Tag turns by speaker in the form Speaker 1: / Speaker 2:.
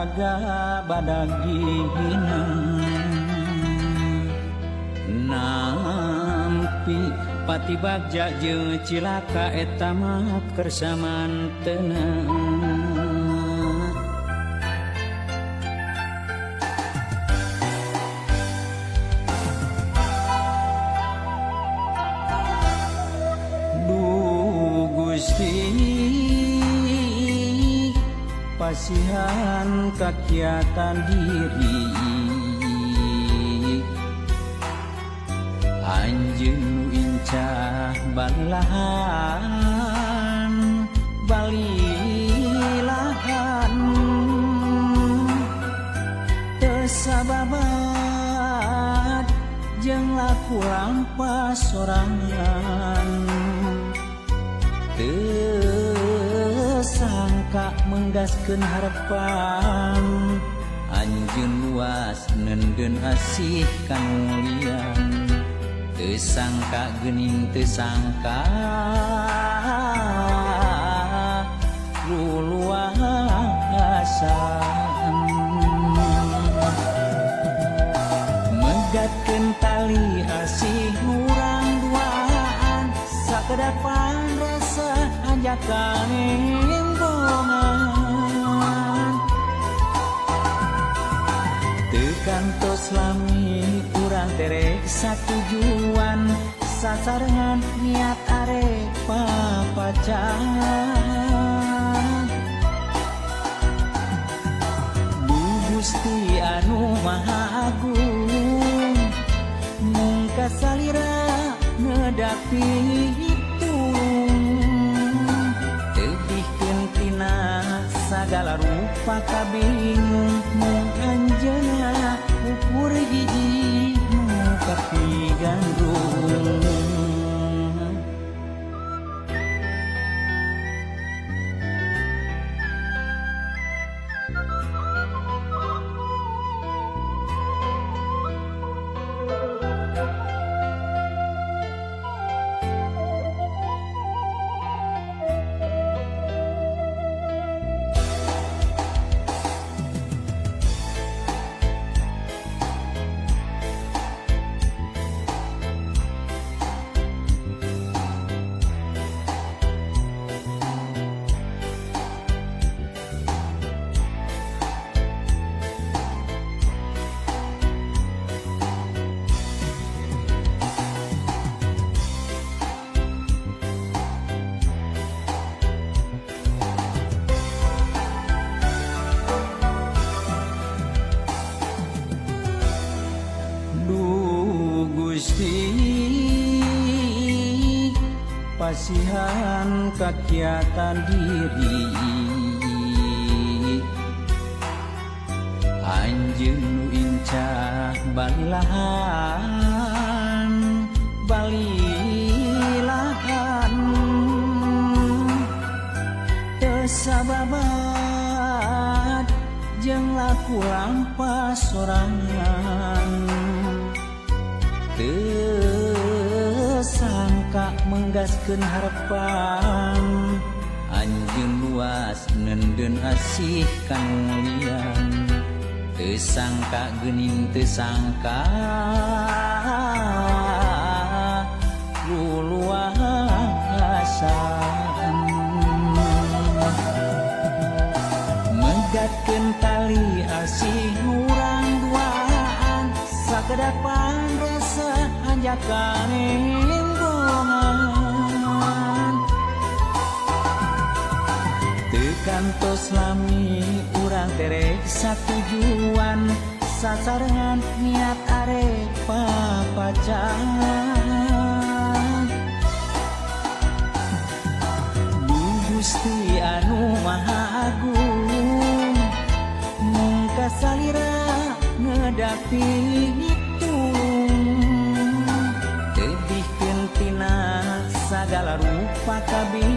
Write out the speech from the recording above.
Speaker 1: raga badag dihina. Nampi pati bagja jeung cilaka eta mah kersamantena. Duh Gusti pasihan kakiatan diri, anjeun nu incah balilahan balilahan. Teu sababat jeung laku lampah sorangan, teu sangka menggaskeun harepan. Anjeun luas neundeun asih kamulian, teu sangka geuning teu sangka luluasan. Megatkeun tali asih urang duaan, sakedapan rasa hanjakan embongan. Teu kantos lami urang terek satujuan, sasarengan niat arek papacan. Duh Gusti anu Maha Agung, mung kasalira nedapi hitung. Tebihkeun tina sagala rupa kabingung, mung anjeunna ukur hiji nu kapigandrung. Duh Gusti pasihan kakiatan diri, anjeun nu incah balilahan balilahan. Teu sababat jeung laku lampah sorangan, teu sangka menggaskeun harepan. Anjeun luas neundeun asih kamulian, teu sangka geuning teu sangka luluasan. Megatkeun tali asih urang duaan, sakedapan rasa hanjakan embongan. Teu kantos lami urang terek satujuan, sasarengan niat arek papacan. Duh Gusti anu Maha Agung, mung kasalira ngedapi hitung. Tebihkeun tina sagala rupa kabingung,